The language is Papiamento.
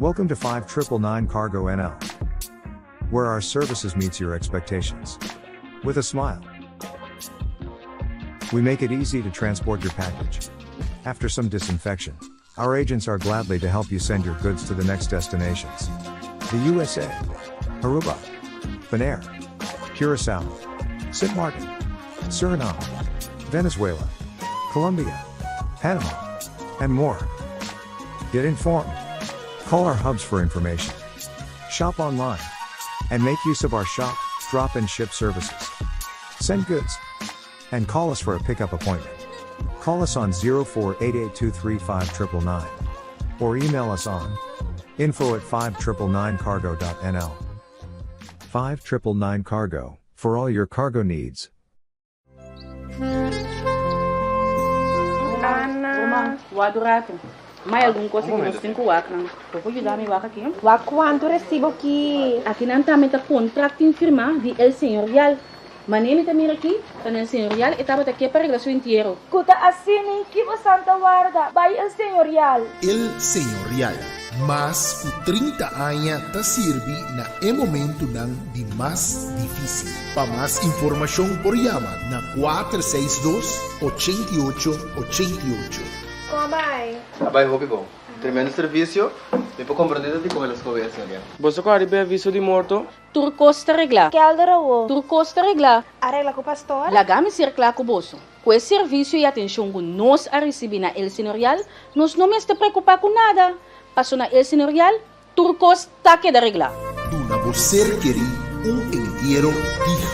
Welcome to 5999 Cargo NL, where our services meets your expectations. With a smile. We make it easy to transport your package. After some disinfection, our agents are gladly to help you send your goods to the next destinations. The USA, Aruba, Bonaire, Curacao, St. Martin, Suriname, Venezuela, Colombia, Panama, and more. Get informed. Call our hubs for information. Shop online. And make use of our shop, drop, and ship services. Send goods. And call us for a pickup appointment. Call us on 0488235999 or email us on info at 5999cargo.nl. 5999 Cargo, for all your cargo needs. Ana. Wak un ratu. Mas algun kos ku nos tin ku wak nan. Bo por yuda mi wak aki? Wak kuantu resibo aki. Aki nan tambe ta kontrakt firmá di El Señorial. Manera mi ta mira aki, ta El Señorial e tabata ke pa regla su entiero. Ku ta asina ki bo ta warda, bai El Señorial. El Señorial. Mas ku 30 aña ta sirbi na e momentonan di mas difísil. Pa mas informashon por yama na 462 88 88. Kon bai? Bai hopi bon. Tremendo servisio. Mi por komprondé di kon el a skohe El Señorial. Bo a kòrda aviso di morto? Tur kos ta reglá. Kelder awo. Tur kos ta reglá. A regla ku pastor? Laga mi ser kla ku boso. Ku e servisio i atenshon ku nos a risibí na El Señorial, nos no mester preokupá ku nada. Paso na El Señorial, tur kos ta keda reglá. Duna bo ser kerí un entiero digno.